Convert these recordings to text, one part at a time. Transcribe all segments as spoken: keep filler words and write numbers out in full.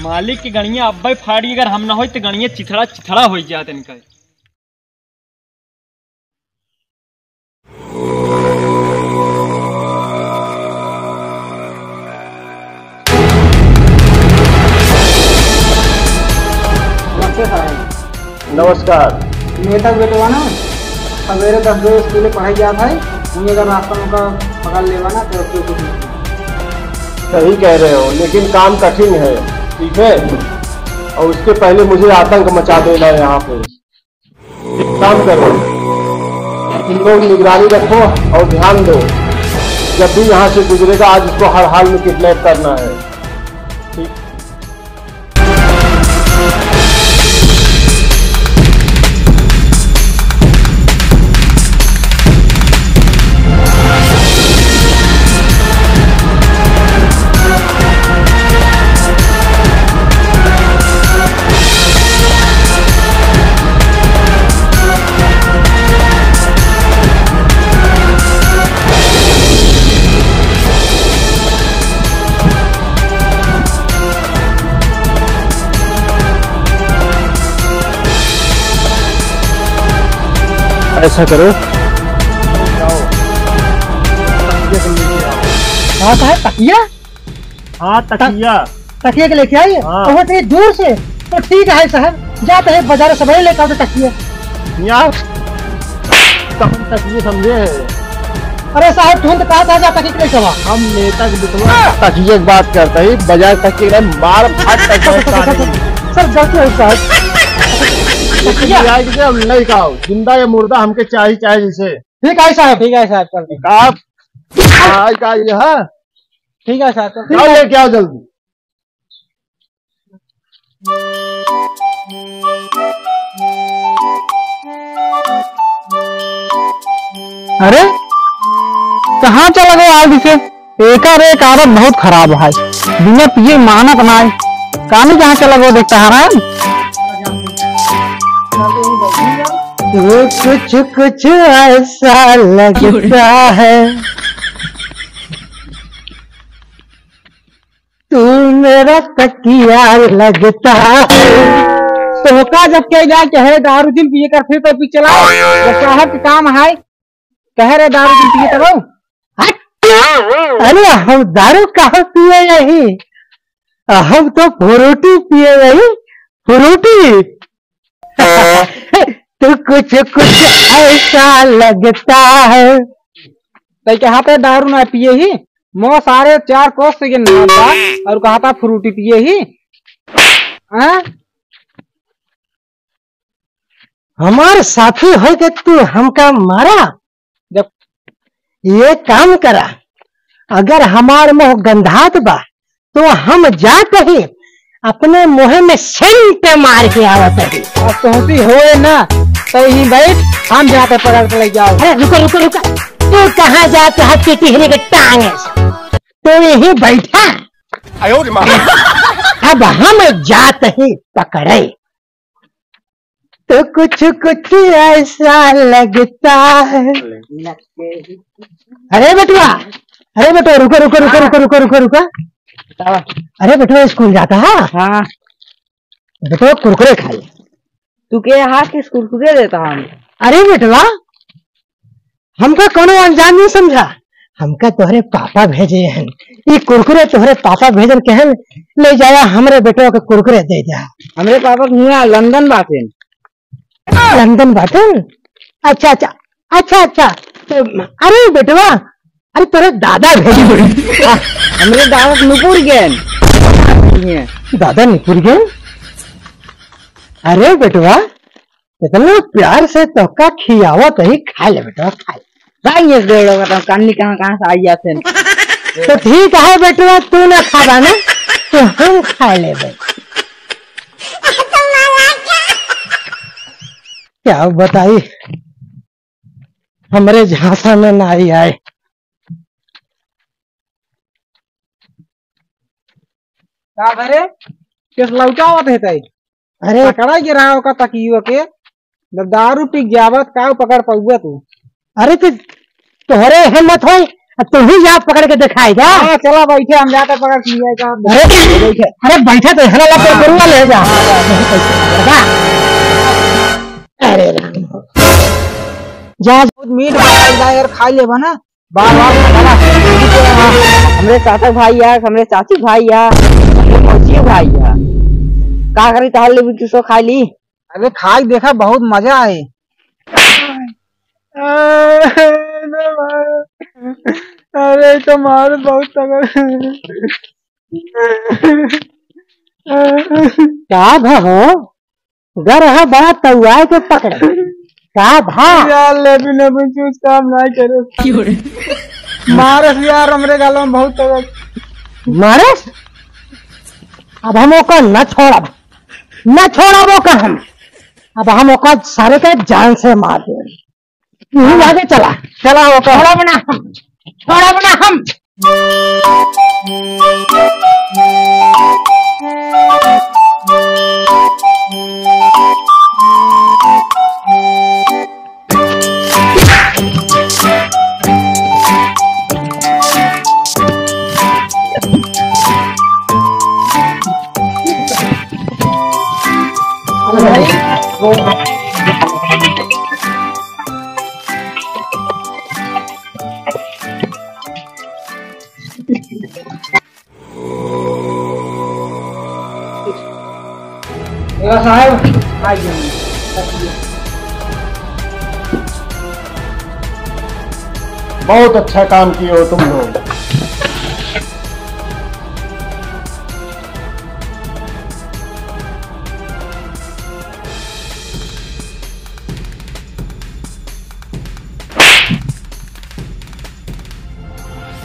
मालिक के गणिया अब्बे फाड़ी, अगर हम ना होई तो गणिया चिथड़ा चिथड़ा होई जात इनका। नमस्ते साहब। नमस्कार। नेता के बेटवा ना, सवेरे दस बजे स्कूले पढ़ाई जात है, वहीं अगर रास्ता में का पकड़ लेवा ना, तो क्यों कुछ नहीं। सही कह रहे हो, लेकिन काम कठिन है, ठीक है? और उसके पहले मुझे आतंक मचा देना है यहाँ पे। एक काम करो, तुम लोग निगरानी रखो और ध्यान दो, जब भी यहाँ से गुजरेगा, आज उसको हर हाल में किडनैप करना है। ठीक। ऐसा करो। हाँ साहब, तकिया? हाँ, तकिया। तकिया के लेके आई? हाँ। बहुत ही दूर से? तो ठीक है साहब, जाते हैं बाजार, सबेरे लेके आओ तकिया। यार, कौन तकिया समझे है? अरे साहब, तुम तो कहा था जा तकिया के लेके आओ। हम नेता के बिटवा तकिया की बात करते ही बाजार तकिया के मार फाट तक जाए सारे। सर, गलती हो साहब। तकिया। आज से हम नहीं खाओ, जिंदा या मुर्दा हमके चाही, चाही जैसे। ठीक है साहब। ठीक है साहब, कर देंगे। आप, आज का ये है? ठीक है साहब, कर जाओ, देंगे। लेके आओ जल्दी। अरे, कहाँ चला गया आज इसे? एकर एक आदत बहुत खराब है, बिना पिए मानत नाय। कानी कहाँ चला गया देखता है ना? तू कुछ कुछ ऐसा लगता है। तू मेरा तकिया लगता है। तोहका जब कह जाए कि "हे दारू जिन पिए कर, फिर तो पी चला।" जब साहब के काम है, कहे "रे दारू जिन पिए तब।" हट! अरे हम दारू कहाँ पिए यही, हम तो फ्रूटी पिए यही, फ्रूटी। तू कुछ कुछ ऐसा लगता है। तै के हाथे दारू ना पिए ही, मो सारे चार कोस से गिन रहा था और कहा था फ्रूटी पिए ही। हाँ? हमार साथी होइके तू हमका मारा? जब ये काम करा, अगर हमार मुँह गंधात बा, तो हम जात ही अपने मुँह में सेंट मार के आवत ही। अब तोहसी होए ना, तो यहीं बैठ, हम जाते पकड़ के ले जाओ। अरे रुको, रुको, रुको, तू कहाँ जात है टिटहरी के टांगे से? तू यहीं बैठा। आयो रे माँ। अब हम जात ही पकड़े। तो कुछ कुछ ऐसा लगता है। अरे बेटवा, अरे बेटवा, रुको, रुको, रुको, हाँ। रुको, रुको, रुको, रुको। बताओ। अरे बेटवा, स्कूल जाता है? हाँ। बेटवा, कुरकुरे खाई। तू के हाथ के कुरकुरे देता हम? अरे बेटवा, हमका कोनो अनजान नहीं समझा, हमका तोहरे पापा भेजे हन। ई कुरकुरे तोहरे पापा भेजन, कहन ले जाया, हमरे बेटवा के कुरकुरे दे जा। हमरे पापा के हुआ लंदन बाटेन। लंदन बाटेन? अच्छा, अच्छा, अच्छा, अच्छा। तो, अरे बेटवा, अरे तोहरे दादा भेजे। हमरे दादा के नुपुर गेन। दादा नुपुर गेन? अरे बेटवा, इतना प्यार से तोहका खियावत ही, खा ले बेटवा, खा ले। भाई, ये डेढ़ होगा तो कानी कहाँ, कहाँ से आई जाते हैं? तो ठीक है बेटवा, तू ना खाबा ना, तो हम खा लेबे। क्या बताई, हमरे झांसा में ना आई आए। का भरे? केस लौटावत है ताई? अरे पकड़ा के रहा ओका तकियो के, जब दारू पी के जावत, का पकड़ पउबा तू? अरे तो तोहरे हिम्मत होई, अब तुम ही जात पकड़ के दिखाई जा। हाँ, चला बैठे, हम जाते पकड़ के ले जाएगा। अरे, बैठे। अरे बैठे तो हला ला, हाँ। गरुआ ले जा। हाँ। अरे राम। जा। बहुत मीठ बा, यार, खाई लेबा ना। बार बार खाला। हमरे चाचा भाई या, हमरे चाची भाई या, हमरे मौसी भाई या। का करी, तहार ले भी किसो खा ली। अरे खाई देखा, बहुत मजा आए। अरे तो मार बहुत तगड़। का भा हो? गरहा बड़ा तउआए के पकड़े। का भा? यार, लेबी, लेबी जूस काम नाहीं करे। क्यों रे? मारस यार, हमरे गाल में बहुत तगड़। मारस? अब हम ओका न छोड़ब, न छोड़ब ओका हम। अब हम ओका सारे के जान से मार देब। तू आगे चला। चला, ओका छोड़ब ना हम, छोड़ब ना हम। मेरा साहब, आ गया। बहुत अच्छा काम किए हो तुम लोग।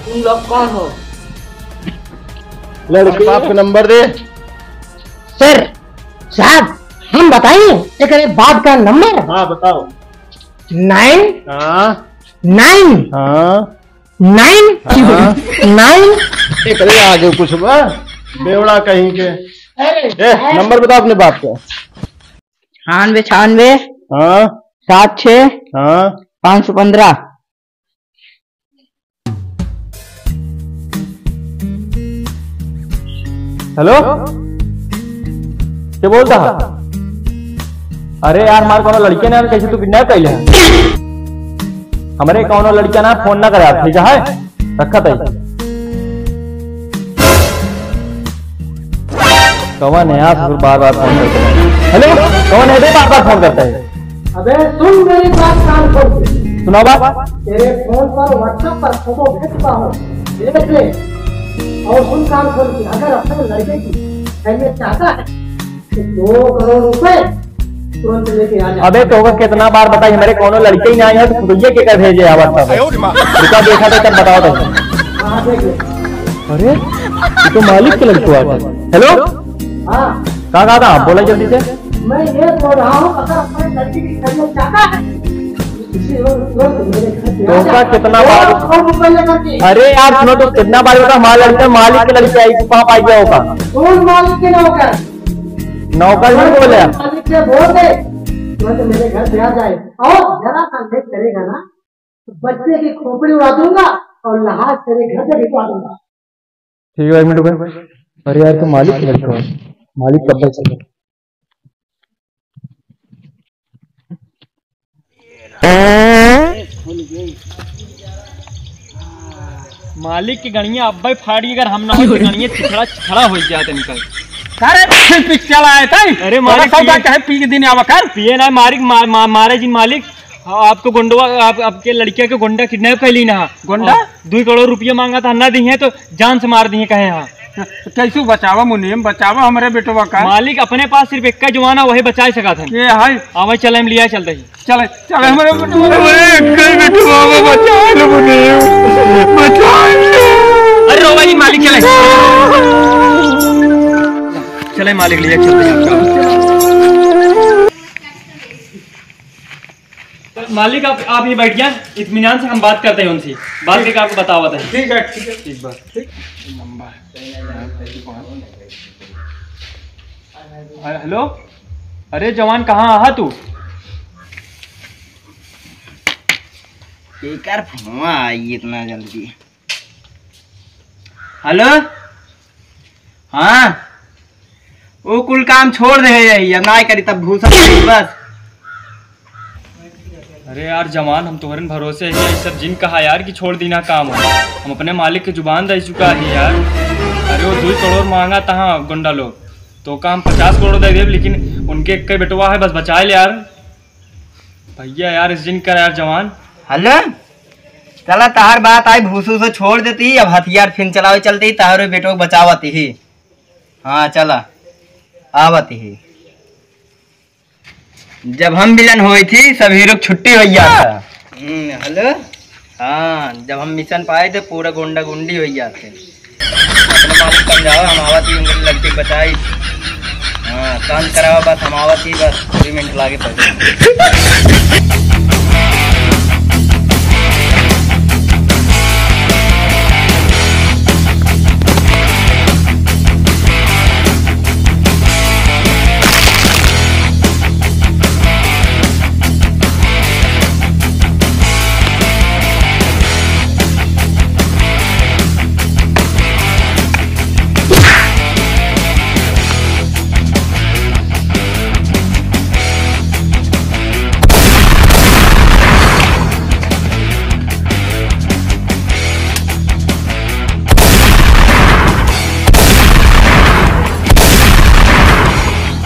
तुम लोग कौन हो? लड़के बाप का नंबर दे। सर, साहब, हम बताएं एकरे बाप का नंबर? हाँ, बताओ। नाइन, हाँ। नाइन, हाँ। नाइन, हाँ। नाइन। एकरे आगे कुछ बा? बेवड़ा कहीं के। अरे, ए, अरे। नंबर बता अपने बाप का। छियानवे, छियानवे, हाँ। सात छः, हाँ। पाँच सौ पन्द्रह। हेलो, के बोलता है? अरे यार, हमार कौनो लड़के ना, कैसे तू किडनैप कैले है? हमरे कौनो लड़का ना फोन ना करे, ठीक है? रखा तई। कौन है यार, बार बार फोन करता है? हेलो, कौन है बे, बार बार फोन करता है? अबे सुन मेरी बात कान खोल के। सुनावा। तेरे फोन पर WhatsApp पर फोटो भेज चुका हूँ, देख ले। और सुन कान खोल के, अगर अपने लड़के की खैरियत चाहता है तो दो करोड़ रुपए तुरंत लेके आ जा। अबे तोहका कितना बार बताई, हमरे कौनो लड़के ही ना आए हैं तो खुद ये के कर भेजे WhatsApp पे। रुका, देखा तो तब बताओ तो। हाँ, देख ले। अरे, ये तो मालिक के लड़का है। हेलो? हाँ। का कहा था? बोला जल्दी से। मैं ये बोल रहा हूँ, अगर अपने लड़के की खैरियत चाहता है, इसी वक्त तुरंत मेरे घर पे आ जा। तोहका कितना बार, दो करोड़ रुपए लेकर के। अरे यार, सुनो तो, कितना बार बता, हमारा लड़का मालिक के लड़के आई, तू कहाँ पाई गया होगा? कौन मालिक के नौकर? नौकर नहीं बोले। मालिक से बोल दे, तुरंत मेरे घर पे आ जाए। और जरा सा लेट करेगा ना, तो बच्चे की खोपड़ी उड़ा दूंगा और लहास तेरे घर पे भिजवा दूंगा। ठीक है, एक मिनट रुको। अरे यार, तो मालिक के लड़का है। मालिक कब तक चलेगा? मालिक के गणिया अब्बे फाड़ी, अगर हम ना हो तो गणिया छिछड़ा छिछड़ा हो जात इनका। अरे फिर पिक चला आए तई। अरे मालिक, सब पिए, कहे पी के दिन आवा कर। पिए ना मालिक, मा-, मा-, मारे जी मालिक। हाँ, आपको गुंडवा, आप, आपके लड़किया के गुंडा किडनैप कर ली ना। गुंडा? हाँ, दुई करोड़ रुपया मांगा था, ना दिए तो जान से मार दिए कहे। हाँ, तो कैसे बचावा मुनीम, बचावा हमरे बेटवा का। मालिक अपने पास सिर्फ एक जवान है, वही बचा सका था। ये है। आवे चले, हम लिया चलते ही। चले, चले हमरे बेटवा। अरे, एक ही बेटवा बचा ले मुनीम, बचा ले। अरे रो भाई, मालिक चले। चले मालिक, लिया चलते ही। मालिक, आप, आप ही बैठ गया, इत्मीनान से हम बात करते हैं उनसे, बात करके आपको बतावत है। ठीक है, ठीक है। ठीक बात। ठीक। हेलो, अरे जवान, कहाँ आहा तू? केकर फोनवा आई इतना जल्दी? हेलो, हाँ, वो कुल काम छोड़ दे है, अब ना करी, तब भूसा बस। अरे यार जवान, हम तोहरे भरोसे है, ये सब जिन कहा यार कि छोड़ दीना काम हो। हम अपने मालिक के जुबान दे चुका है यार। अरे वो दो करोड़ मांगा तहाँ गुंडा लोग, तो का हम पचास करोड़ दे देब, लेकिन उनके एक बेटवा है, बस बचाए ले यार। भैया यार, इस जिन कर यार जवान। हेलो, चला तहार बात आई, भूसू से छोड़ देती, अब हथियार फिन चलावे चलती, तहारो बेटो बचावती ही। हाँ चला, आवती ही। जब हम विलन होई थी, सब हीरो की छुट्टी हो जाता। हम्म, हेलो। हाँ, जब हम मिशन पाए थे, पूरा गुंडा गुंडी हो जाते। अपने मालिक समझाओ, हम आवत ही उनके लड़के बचाई। हाँ, काम कराओ बस, हम आवत ही बस, दो मिनट लागे पड़े।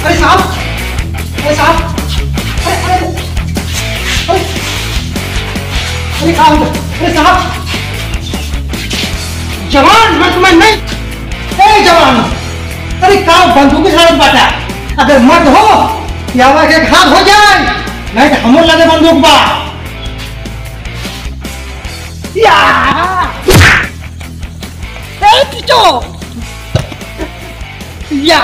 अरे साहब, अरे साहब, अरे, अरे, अरे, अरे, का हो गया? अरे साहब, जवान, मैं तुम्हें नहीं, ए जवान, अरे का बंदूक के साथ बाटा? अगर मत हो, या आवाज एक हाथ हो जाए, नहीं तो हमर लगे बंदूक बा। या! ए पिचो! या!